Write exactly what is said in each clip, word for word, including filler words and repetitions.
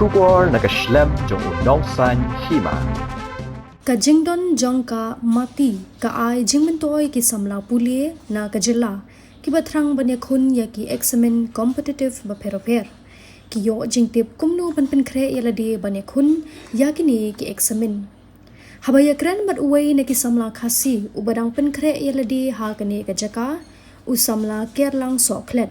Khubor na ka shlem jong u nongsaiñ hima. Ka jingdon jong ka MATI ka ai jingmyntoi ki samla pule na ka jylla kiba thrang ban ïakhun ïa ki eksamin competitive bapher bapher. Ki ïoh jingtip kumno ban pynkhreh ïalade ban ïakhun ïa kine ki eksamin. Haba ïakren bad uwei na ki samla Khasi uba dang pynkhreh ïalade ha kane ka jaka, u samla Kerlang Sohkhlet,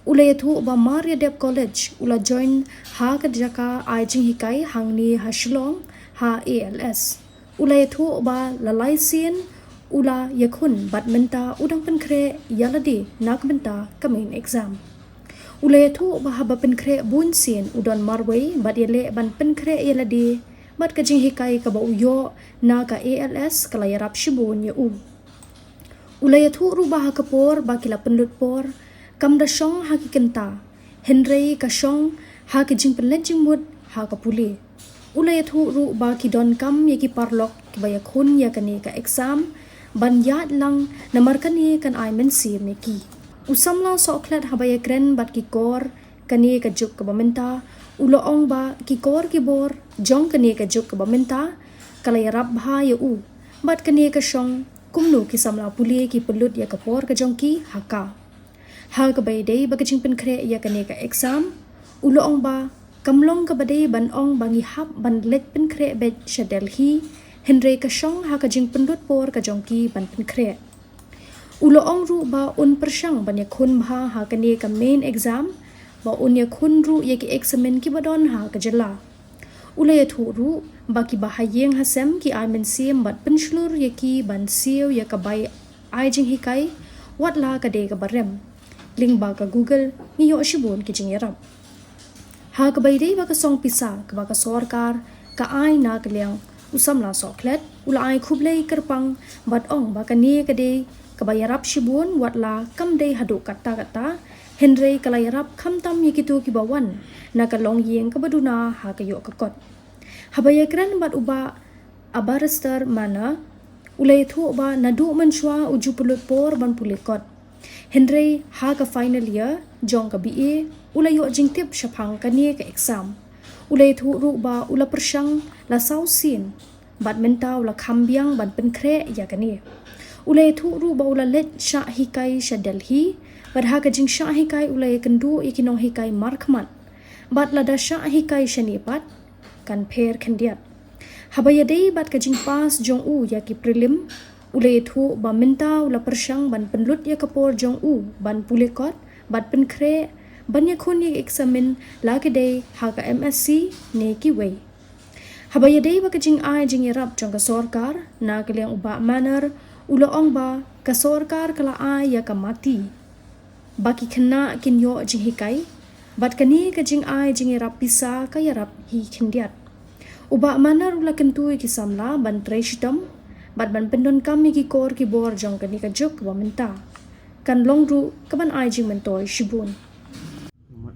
u la ïathuh ba mar ïadep college u la join ha ka jaka ai jinghikai hangne ha Shillong ha ALS. U la ïathuh ba la lai sien u la ïakhun bad mynta u dang pynkhreh ïalade na ka bynta ka main exam. U la ïathuh ba haba pynkhreh bun sien u don marwei bad ïaleh ban pynkhreh ïalade bad ka jinghikai kaba u ïoh na ka ALS ka la ïarap shibun ïa u. U la ïathuh ruh ba ha ka por ba ki la pynlut por kam da shong ha ki kynta, hynrei ka shong ha ki jingpynleit jingmut ha ka pule. U la ïathuh ruh ba ki donkam ïa ki paralok kiba ïakhun ïa kane ka exam ban ïaid lang namar kane kan ai mynsiem ïa ki. U samla Sohkhlet haba ïakren bad ki kor kane ka juk kaba mynta u la ong ba ki kor ki bor jong kane ka juk kaba mynta ka la ïarap bha ïa u bad kane ka shong kumno ki samla pule ki pynlut ïa ka por ka jong ki ha ka. Ha kaba ïadei bad ka jingpynkhreh ïa kane ka exam, u la ong ba kam long kaba dei ban ong ba ngi hap ban leit pynkhreh beit sha Delhi, hynrei ka shong ha ka jingpynlut por ka jong ki ban pynkhreh. U la ong ruh ba un pyrshang ban ïakhun bha ha kane ka main exam, ba un ïakhun ruh ïa ki eksamin kiba don ha ka jylla. U la ïathuh ruh ba kiba ha ïing ha sem ki ai mynsiem bad pynshlur ïa ki ban siew ïa ka bai ai jinghikai, wat la ka dei kaba rem. Lyngba ka Google ngi ïoh shibun ki jingïarap. Ha kaba ïadei bad ka song pisa kaba ka sorkar ka ai na ka liang u samla Sohkhlet u la ai khublei kyrpang bad ong ba kane ka dei kaba ïarap shibun wat la kam dei haduh katta katta, hynrei ka la ïarap khamtam ïa kito kiba wan na ka longïing kaba duna ha ka ïoh ka kot. Haba ïakren bad u Bah Abarrister Manner, u la ïathuh ba naduh mynshuwa u ju pynlut por ban pule kot. Hynrei ha ka final year jong ka B A u la ïoh jingtip shaphang kane ka exam. U la ïathuh ruh ba u la pyrshang la saw sien bad mynta u la kham biang ban pynkhreh ïa kane. U la ïathuh ruh ba u la leit shah hikai sha Delhi bad ha ka jingshah hikai u la ïakynduh ïa ki nonghikai markhmat. Bad lada shah hikai shane pat kan pher khyndiat. Haba ïadei bad ka jingpass jong u ïa ki prelim, u la ïathuh ba mynta u la pyrshang ban pynlut ïa ka por jong u ban pule kot bad pynkhreh ban ïakhun ïa ki eksamin la ki dei ha ka M S C ne kiwei. Haba ïadei bad ka jingai jingïarap jong ka sorkar na ka liang u Bah Manner u la ong ba ka sorkar ka la ai ïa ka MATI ba ki khynnah kin ïoh jinghikai bad kane ka jingai jingïarap pisa ka ïarap hi khyndiat. U Bah Manner u la kyntu ïa ki samla ban trei shitom bad ban pyndonkam ïa ki kor ki bor jong kane ka juk ba mynta. Kan long ruh ka ban ai jingmyntoi shibun.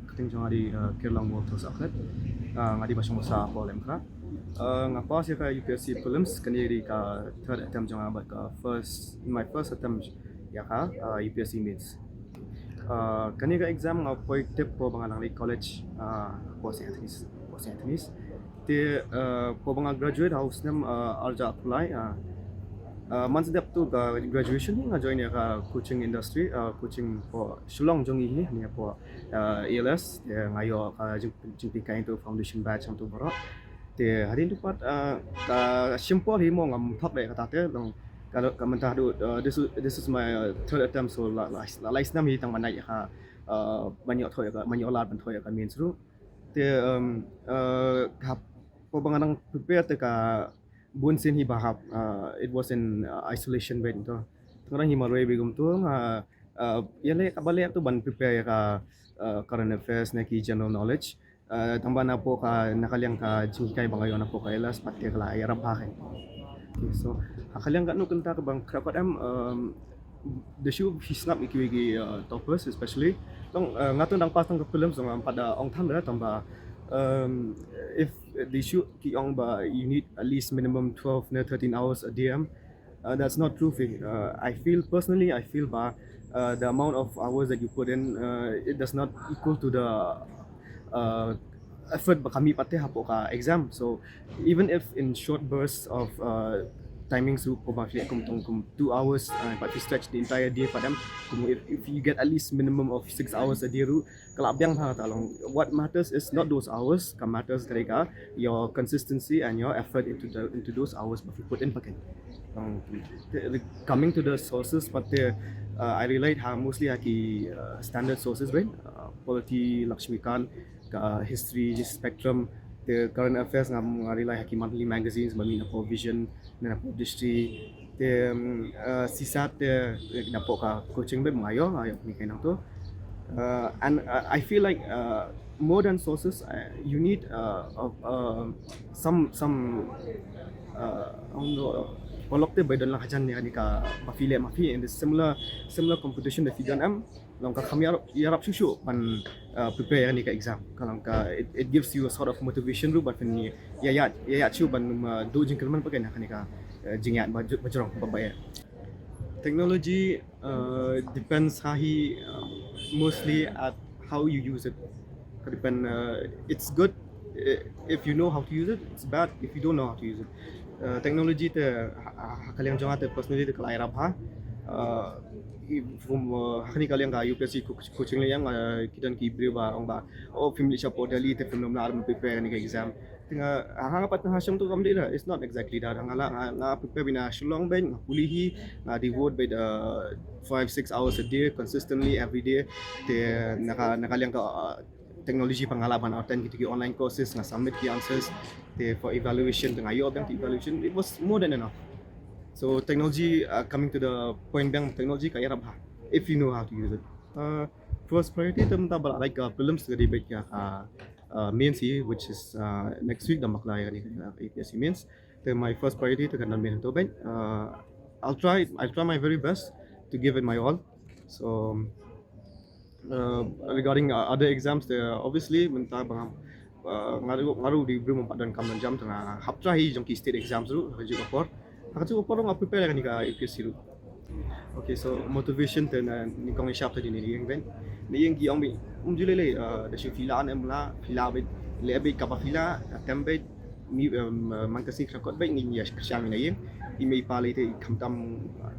Kyrteng jong nga dei, uh, Kerlang Walter Sohkhlet. Uh, nga dei ba shong basa Paul M Kra. Uh, nga pass ïa ka U P S C prelims, kane dei ka third attempt jong nga bad ka first, my first attempt ïa ka, uh, U P S C mains. Uh, kane ka exam nga poi tip por ba nga dang leit college, uh, por Saint Anthony's, por Saint Anthony's. Te, uh, por ba nga graduate ha u snem, uh, arja pulai, uh, uh, man sdep tu ka graduation nga join ïa ka coaching industry, uh, coaching por Shillong jong ngi hi, ne por, uh, A L S, te nga ïoh ka jing, jingpynkheiñ tu foundation batch tu baroh. Te hadien tu pat, uh, ka shim por hi mo ngam thok de kata te long ka, ka mynta haduh, uh, this is, this is my, uh, third attempt, so la, la, la, la snem hi tang ban ïa ka, uh, ban ïoh thoh ïa ka, ban ïoh lad ban thoh ïa ka mains ruh. Te, um, uh, ka por ba nga dang prepare te ka bun sien hi ba hap, uh, it was in, uh, isolation bad to. Tang dang hi marwei bad kumto nga, uh, ïaleh ka ba leh tu ban prepare ïa ka, uh, current affairs ne ki general knowledge. Uh, tang ba napoh ka, na ka liang ka jinghikai ba nga ïoh napoh ka A L S pat te ka la ïarap bha. Okay, so ha ka liang katno kynta kaba nga khreh kot em, um, da shu hi sngap ïa kiwei ki, uh, toppers especially. Tang, uh, nga tu dang pass tang ka prelims, so ngam pat da ong tam da, tang ba, um, if da shu ki ong ba you need at least minimum twelve ne thirteen hours a day em, uh, that's not true, Fi. Uh, I feel personally, I feel ba, uh, the amount of hours that you put in, uh, it does not equal to the, uh, effort ba ka mih pat te hapoh ka exam. So even if in short bursts of uh, timing, so ko ba flight kum tong kum two hours, uh, but if you stretch the entire day pat em, kum if, if you get at least minimum of six hours a day ruh, ka la biang bha ta long. What matters is not those hours, ka matters ka dei ka your consistency and your effort into the into those hours ba phi put in pat. Um, coming to the sources, but the uh, I relied ha mostly ha ki uh, standard sources, right? Uh, polity, Lakshmikant, ka history, spectrum, the current affairs nga nga rely ha ki monthly magazines, ba mih napoh Vision, napoh Drishtidristi, te um, uh, CSAT te napoh ka coaching bad nga ïoh, nga ïoh ni kainang to. Uh, and uh, I feel like uh, more than sources, uh, you need uh, uh, uh, some some uh, ong do polok te ba don lang hajan ni ka ba file ma fi in the similar similar competition da fi don em long ka kham ïarap ïarap shuh shuh ban uh, prepare ni ka exam. Ka long ka it, it gives you a sort of motivation ruh ban pyn ïa ïa ïa shuh ban uh, do jingkyrmen pat ka ni ka uh, jingïa ba jrong ba ba. Technology uh, depends ha hi uh, mostly at how you use it. Ka depend uh, it's good uh, if you know how to use it, it's bad if you don't know how to use it. Uh, technology te ha ka liang jong nga te personally te ka la ïarap ha uh, from uh, ha ka liang ka UPSC coaching liang uh, ki don ki briew ba ong ba oh phim leit sha pdeng Delhi te phim nym lah ban prepare ni ka exam. Te nga ha nga pat ha shem tu kam dei da, it's not exactly da. Nga la nga nga prepare beit na Shillong beit, nga pule hi, nga devote beit uh, five six hours a day consistently every day. Te na ka na ka liang ka uh, technology pat nga lah ban attend kita ki online courses, nga submit ki answers. Te for evaluation te nga ïoh biang ki evaluation, it was more than enough. So technology uh, coming to the point biang, technology ka ïarap ha if you know how to use it. Uh, first priority te mynta ba la like uh, prelims ka dei beit ka uh, uh, mains hi, which is uh, next week da ma ka la ïa ka ni ka UPSC mains. Te my first priority te kan don main to beit. Uh, I'll try I'll try my very best to give it my all. So uh, regarding uh, other exams, te obviously mynta ba nga uh, nga ruh nga ruh dei briew ba don kam don jam te nga hap try hi jong ki state exams ruh ha ka juh ka por. Ha ka juh ka por nga prepare ka ni ka UPSC ruh. Okay, so motivation te na nyngkong i shap te dei na ïing beit. Na ïing ki ong beit um ju lei lei uh, da shu phi lah ne em lah, phi lah beit, leh beit kaba phi lah, attempt beit, mi um, uh, man ka sngi ka kot beit ngin ïa kyrshan na ïing. I mei i pa lei te i khamtam uh,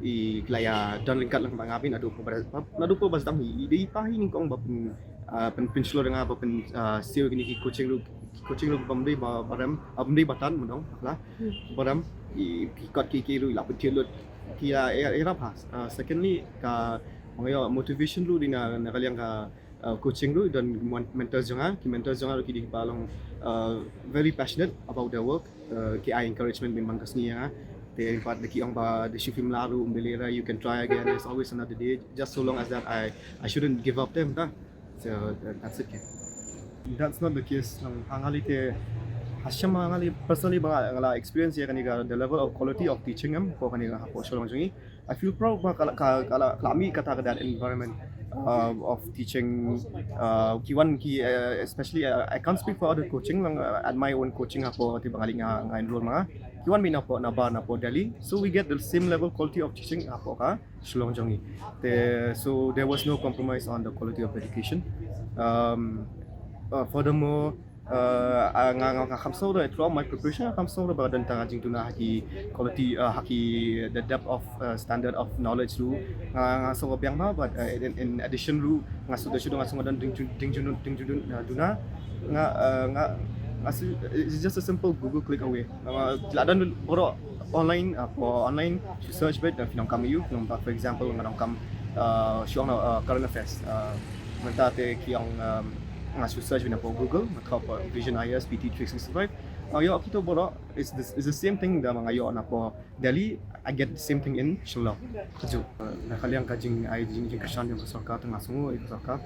i la ïa don ryngkat lang ba nga beit naduh por ba naduh por ba sdang hi. I dei i pa hi nyngkong ba pyn uh, pyn pynshlur nga ba pyn uh, siew kine ki coaching ruh, ki coaching ruh bym dei ba ba rem, uh, bym dei ba tan mynta lah. Ba rem i ki kot ki ki ruh i la pyntied lut. Ki ïa ïarap ha. Uh, secondly ka ma nga ïoh motivation ruh dei na na ka liang ka uh, coaching ruh don mentors jong nga, ki mentors jong nga ruh ki dei ba long uh, very passionate about their work. Uh, ki ai encouragement beit man ka sngi ïa nga. Te pat da ki ong ba da shu phim lah ruh um dei lei, you can try again, there's always another day. Just so long as that I I shouldn't give up te mynta. So uh, that's it. That's not the case. Nang ha nga lei te ha shem ha nga lei personally ba nga la experience ïa ka ni ka the level of quality of teaching em ko ka ni ka hapoh Shillong jong ngi. I feel proud ba ka la ka ka la ka la mih kata ka that environment uh, of teaching uh, ki wan ki uh, especially uh, I can't speak for other coaching lang uh, at my own coaching hapoh te ba nga lei nga nga enroll ma nga. Ki wan mih napoh nabar napoh Delhi. So we get the same level quality of teaching hapoh ka Shillong jong ngi. Te so there was no compromise on the quality of education. Um, uh, furthermore, uh, nga nga nga kham sngew ruh throughout my preparation nga kham sngew ruh ba don tang ka jingduna ha ki quality uh, ha ki the depth of uh, standard of knowledge ruh nga nga sngew biang ba, but uh, in, in addition ruh nga sngew da shu nga sngew don ding jun ding jun ding jun uh, duna nga uh, nga nga sngew it's just a simple Google click away. Nga la don baroh online uh, for online to search beit uh, phi nang kam ïa u, nang for example nga nang kam uh, shu ong uh, current affairs. Uh, mynta te ki ong um, nga shu search beit napoh Google, nga thoh Vision IAS PT three sixty-five. Uh, ïoh kito baroh is the, is the same thing da nga ïoh napoh Delhi, I get the same thing in Shillong. Kajuh. Uh, na ka liang ka jing ai jing jingkyrshan jong ka sorkar te nga sngew ïa ka sorkar.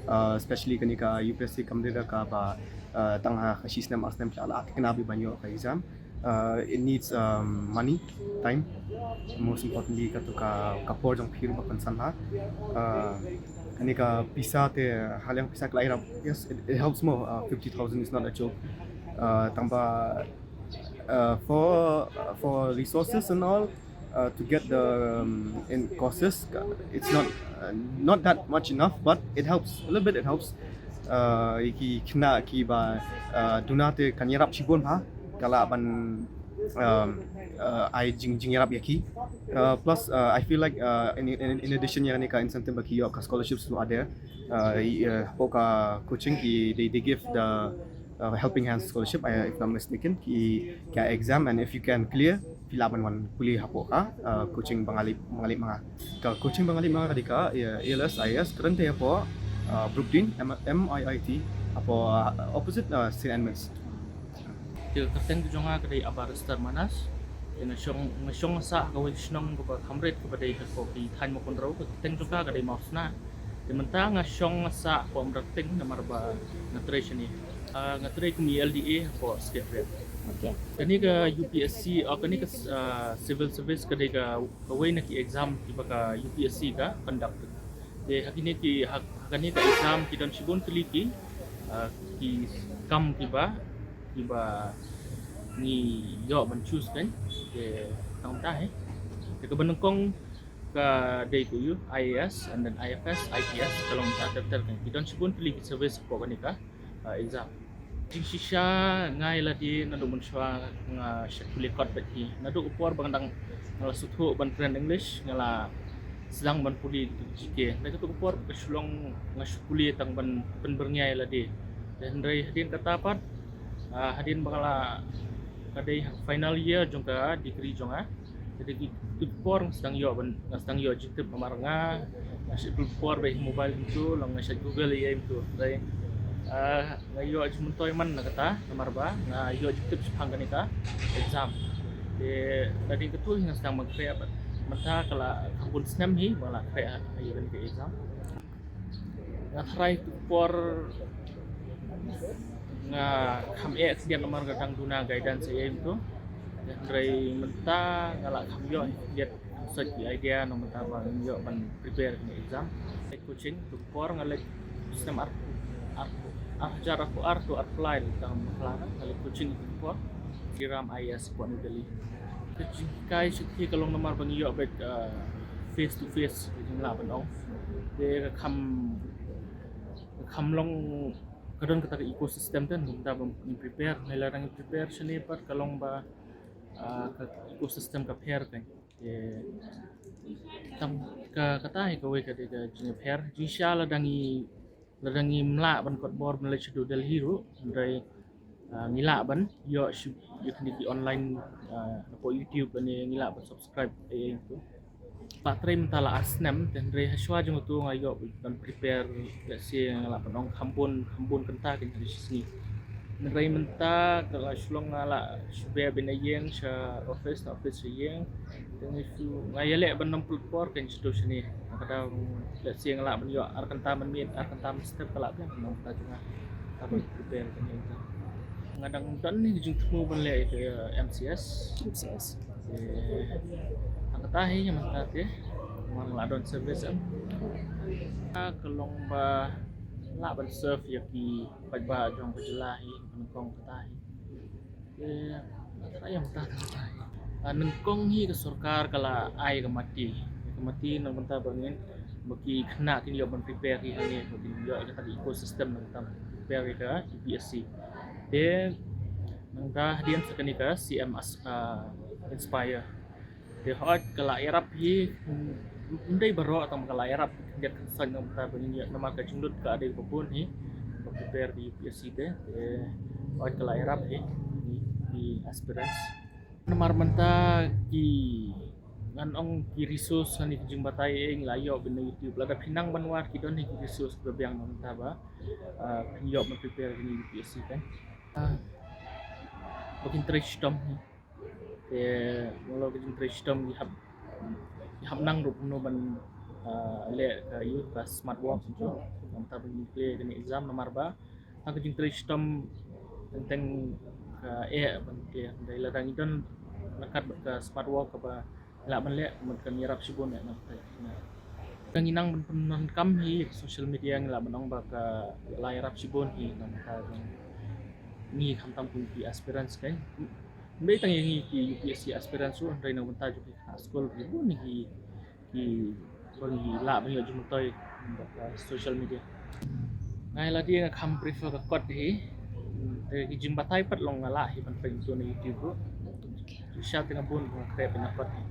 Uh, especially kane ka UPSC kam dei da kaba uh, tang ha ka shi snem ar snem ki la lah thikna beit ban ïoh ka exam. Uh, it needs um, money, time. Most importantly ka tu ka ka por jong phi ruh ba pynsan ha. Uh, kane ka pisa te ha liang pisa ka la ïarap. Yes, it, it helps more. Uh, fifty thousand is not a joke. Uh, tang ba uh, for uh, for resources and all uh, to get the um, in courses uh, it's not uh, not that much enough, but it helps a little bit, it helps. Uh, ïa ki khynnah kiba uh, duna te kan ïarap shibun bha, ka lah ban um, uh, ai jing jingïarap ïa ki. Uh, plus uh, I feel like uh, in, in, in addition ïa kane ka incentive ba ki ïoh ka scholarships ruh ade, uh, i- uh, hapoh ka coaching ki they, they give the uh, Helping Hands Scholarship, uh, if I'm not mistaken, ki ka exam, and if you can clear, phi lah ban wan pule hapoh ka uh, coaching ba nga leh, ba nga leh ma nga. Ka coaching ba nga leh ma nga ka dei ka uh, A L S I A S, ka don te hapoh uh, Brookdean, M- M I I T, hapoh uh, opposite uh, Saint Edmund's. Te ka kyrteng jong nga ka dei Abarrister Manas. Te nga shong, nga shong sah ha kawei ka shnong kaba kham rit kaba dei hapoh ki thaiñ Mawkynrew. Ka kyrteng jong ka ka dei Mawsna. Te mynta nga shong sah hapoh Mrading namar ba nga trei shane. Ah, nga trei kum i L D A hapoh State Rail. Okay. Kane ka U P S C, oh, kane ka ah, civil service ka dei ka kawei na ki exam kiba ka U P S C ka conduct. Te ha kine ki ha, ha kane ka exam ki don shibun tylli ki ah, ki kam kiba kiba ngi ïoh ban choose kan. Te tang ta he. Te kaba nyngkong ka dei ka u I A S and then I F S, I P S, ka long ta ter ter kan. Ki don shibun tylli ki service hapoh kane ka ah, exam. Jingshisha nga ïa lade naduh mynshuwa nga shait pule kot bad ki. Naduh ka por ba nga dang nga la sngewthuh ban kren English, nga la sdang ban pule G K. Naduh ka por ka shu long nga shu pule tang ban pynbyrngia ïa lade. Te hynrei hadien kata pat ah, hadien ba nga la ka dei final year jong ka degree jong nga. Te ki tu por nga sdang ïoh ban nga sdang ïoh jingtip namar nga nga shait pule por ba ïa mobile mynta, long nga shait Google ïa mynta. Te ah, nga ïoh jingmyntoi man na kata namar ba nga ïoh jingtip shaphang kane ka exam. Te da dei katu hi nga sdang ban khreh bad mynta ka la kham bun snem hi ba nga la khreh ïa kane ka exam. Nga tharai tu por nga kham eh khyndiat namar nga dang duna guidance ïa mynta. Hynrei mynta nga la kham ïoh khyndiat sait ki idea na mynta ba nga ïoh ban prepare kane exam. Leit coaching tu por nga leit snem ar ar ar hajar arphew ar tu arphew lai tang Baghla nga leit coaching tu por. Shriram I A S hapoh New Delhi. Ka jinghikai sha ki ka long namar ba ngi ïoh bad ah, face to face, ka jinglah ban ong. Te ka kham ka kham long ka don kata ka ecosystem te ngi da ba ngi prepare, ngi la dang prepare shane pat ka long ba ah, ka ecosystem ka pher kan. Te tang ka kata hi kawei ka dei ka jingpher. Jingshisha la dang ngi la dang ngim lah ban kot bor ban leit sha Delhi ruh, hynrei ah, ngi lah ban ïoh shu ïa kine ki online ah, hapoh YouTube ne ngi lah ban subscribe eh tu. Pat trei mynta la ar snem, te hynrei ha shuwa jong tu nga ïoh ban prepare, let's say nga lah ban ong kham bun kham bun kynta kine ha shi sngi. Hynrei mynta ka la shu long nga la shu beh ban ïeng sha office, na office sha ïeng. Te nga shu nga ïaleh ban ym pynlut por kan shu shane. Nga ka dang, let's say nga lah ban ïoh ar kynta mynmiet, ar kynta mynstep ka lah biang, nang ta jong nga. Ka ban prepare kan ïeng ta. Nga dang don ni jingthmu ban leh ka M C S. M C S. Te tang kata hi ïa mynta te. Nga la don service em. Ka long ba lah ban serve ïa ki paidbah jong ka jylla hi, nyngkong kata hi. Te, ah, nyngkong hi ka sorkar ka la ai ka mati. Ka mati na ka bynta ba ngin, ba ki khynnah kin ïoh ban prepare hi hangne, ba kin ïoh ïa kata ka ecosystem na ka bynta prepare ïa ka U P S C. Te, nangta hadien sa kane ka C M as, ah, Inspire. Te hooid ka la ïarap hi, ym dei baroh tang ka la ïarap hi khyndiat khynsoit na ka bynta ba ngin ïoh namar ka jinglut ka dei ba bun hi, ba prepare ka U P S C te, te hooid ka la ïarap hi, hi, hi aspirants. Namar mynta ki ngan ong ki resource hangne ki jingbatai eh ngi la ïoh ban na YouTube, lada phi nang ban wad ki don hi ki resource ba biang na ka bynta ba ah, phin ïoh ban prepare ka U P S C kan. Ah, ba kin trei shitom hi. Te molo ka jingtrei shitom ngi hap, ngi hap nang ruh kumno ban ah, leh ka ïa ka smart work tu. Nangta ban ngi clear kane exam namar ba ha ka jingtrei shitom teng teng ka eh ban clear. Dei lada ngi don ryngkat bad ka smart work kaba lah ban leh, mut kan ïarap shibun eh nangta. Ka ngi nang ban pyndonkam hi social media ngi lah ban ong ba ka la ïarap shibun hi nangta. Ngi khamtam kum ki aspirants kan. Ym dei tang ïa ngi ki U P S C aspirants ruh, hynrei na ka bynta jong ki khynnah skul ki bun hi ki ba ngi lah ban ïoh jingmyntoi bad ka social media. Nga la dei nga kham prefer ka kot hi. Te ki jingbatai pat long nga lah hi ban pyntu na YouTube ruh. Shisha te nga bun nga khreh pyn kot hi.